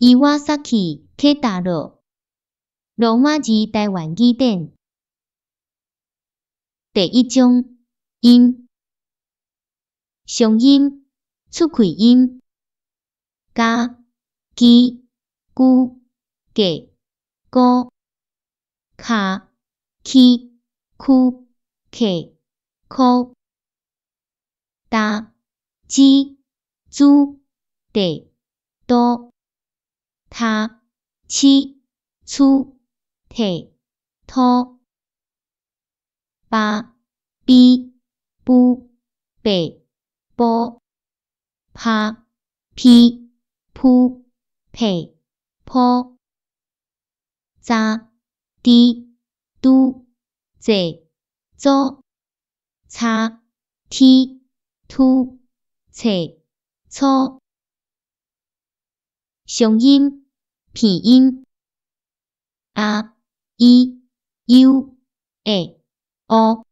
伊瓦薩克凱達羅，羅馬字臺灣語典第一章音，長音、出氣音，加、基、居、格、高、卡、起、區、客、箍、搭、支、主、地、都、他、痴、出、體、塗、巴、比、布、白、波、拍、批、鋪、皮、鋪、查、豬、拄、坐、祖、叉、天、凸、冊、粗。長音、鼻音，啊、伊、U、欸、O、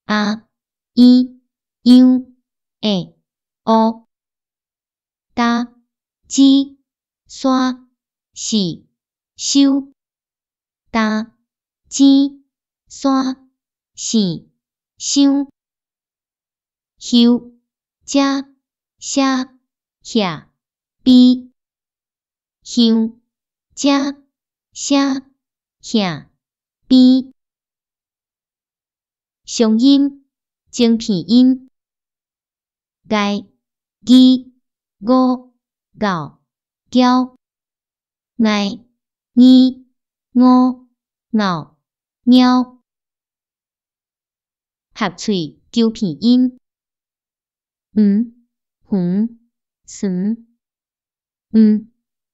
啊、伊、U、欸、O、搭、支、山、是、修、擔、錢、山、姓、想、休、遮、寫、遐、邊、香、遮、寫、遐、邊。長音、清鼻音，該、支、五、咬、嬌、愛、耳、五、咬、貓。合喙糾鼻音，毋、黃、酸、毋、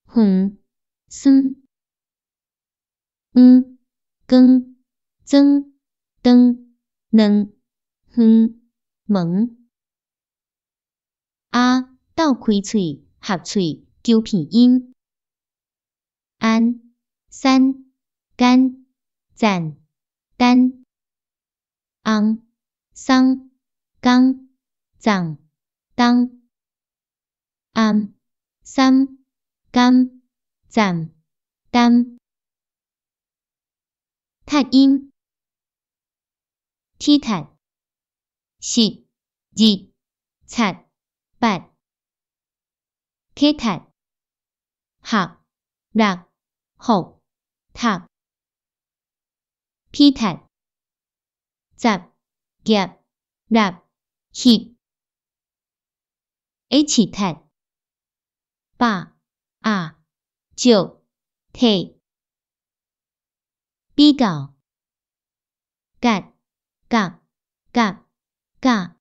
黃、酸、黃、光、裝、當、卵、遠、門。啊，鬥開喙合喙糾鼻音，安、山、干、讚、單、紅、桑、工、藏、當、暗、三、甘、讚、擔。踢音，鐵塔、實、日、賊、八、客塔、合、六、福、塔、皮塔、十、夾、納、翕、H 塔、百、鴨、石、體、比較、甲、甲、甲、甲、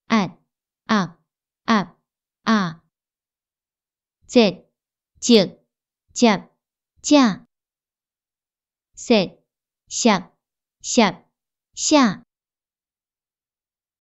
壓、鴨、鴨、鴨、節、節、接、食、雪、澀、澀、寫。